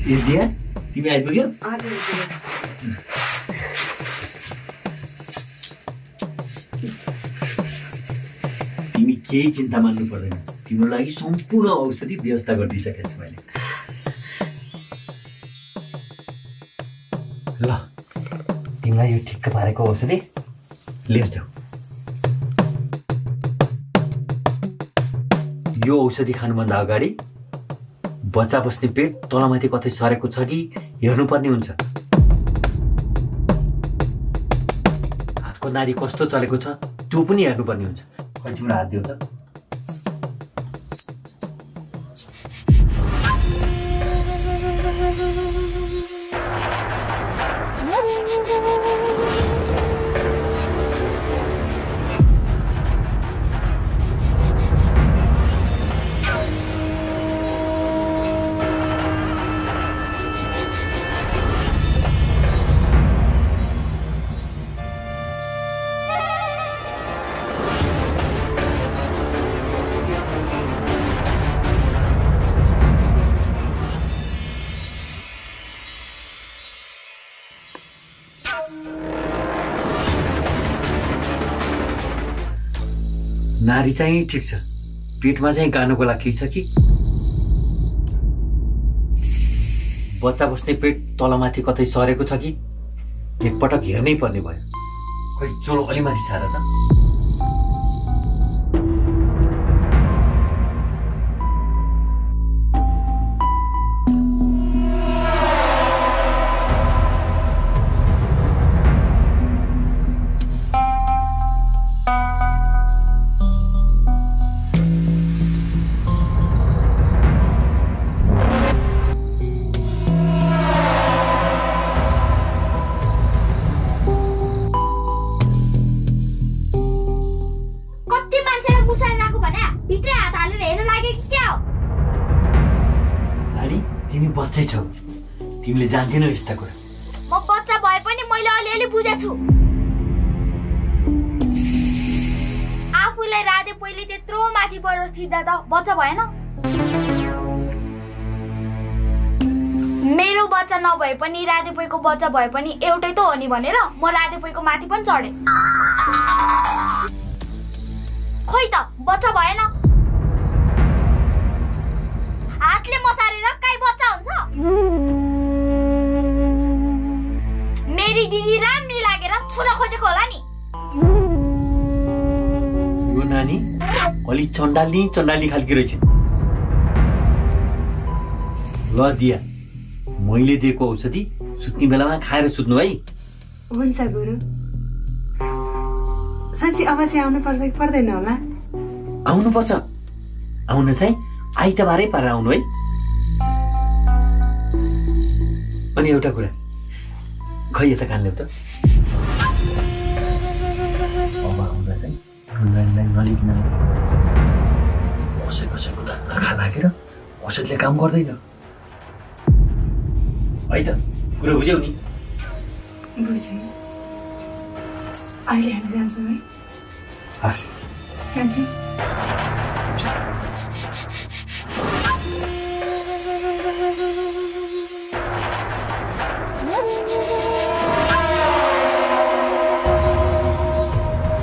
दिया तिमी आइपुग्यौ? हजुर तिमी केही चिन्ता मान्नु पर्दैन, तिम्रो लागि सम्पूर्ण औषधि व्यवस्था गरिदिइसकेको छु मैले। ल तिमीलाई यो ठिक्क पारेको औषधि लिएर जाऊ। यो औषधि खानुभन्दा अगाडि बच्चा बस्ने पेट तलमाथि कतै सरेको छ कि हेर्नुपर्ने हुन्छ। हातको नाडी कस्तो चलेको छ त्यो पनि हेर्नुपर्ने हुन्छ। खै तिम्रो हात दियो त। नारी चाहिँ ठिक छ, पेटमा चाहिँ गानुको लागि छ कि बच्चा बस्ने पेट तलमाथि कतै सरेको छ कि एकपटक हेर्नै पर्ने भयो। खै चलो अलि माथि सार त। बच्चै छौ, तिमीले जान्दैनौ यस्ता कुरा। म बच्चा भए पनि मैले अलिअलि बुझेछु। आफूलाई राधे पहिले त्यत्रो माथि परेर थिच्दा त बच्चा भएन। मेरो बच्चा नभए पनि राधे पोइको बच्चा भए पनि एउटै त हो नि भनेर म राधे पोइको माथि पनि चढे। खोइ त बच्चा भएन। हातले मसारेर काई बच्चा हुन्छ? मेरी दिदी राम्री लागेर छुन खोजेको होला नि। यो नानी अलि चण्डाली खालकी रहेछ। ल दिया, मैले दिएको औषधि सुत्ने बेलामा खाएर सुत्नु है। हुन्छ गुरु। साँच्ची अब चाहिँ आउनु पर्छ कि पर्दैन होला? आउनुपर्छ। आउन चाहिँ आइतबारै पारेर आउनु है। अनि एउटा कुरा, खै यता कान ल्याउ त। अब आउँदा चाहिँ ढुङ्गालाई नलिकन कसैको त आँखा लागेर औषधले काम गर्दैन है त। कुरो बुझ्यौ नि? बुझेँ। अहिले हामी जान्छौँ है? हस् जान्छौँ।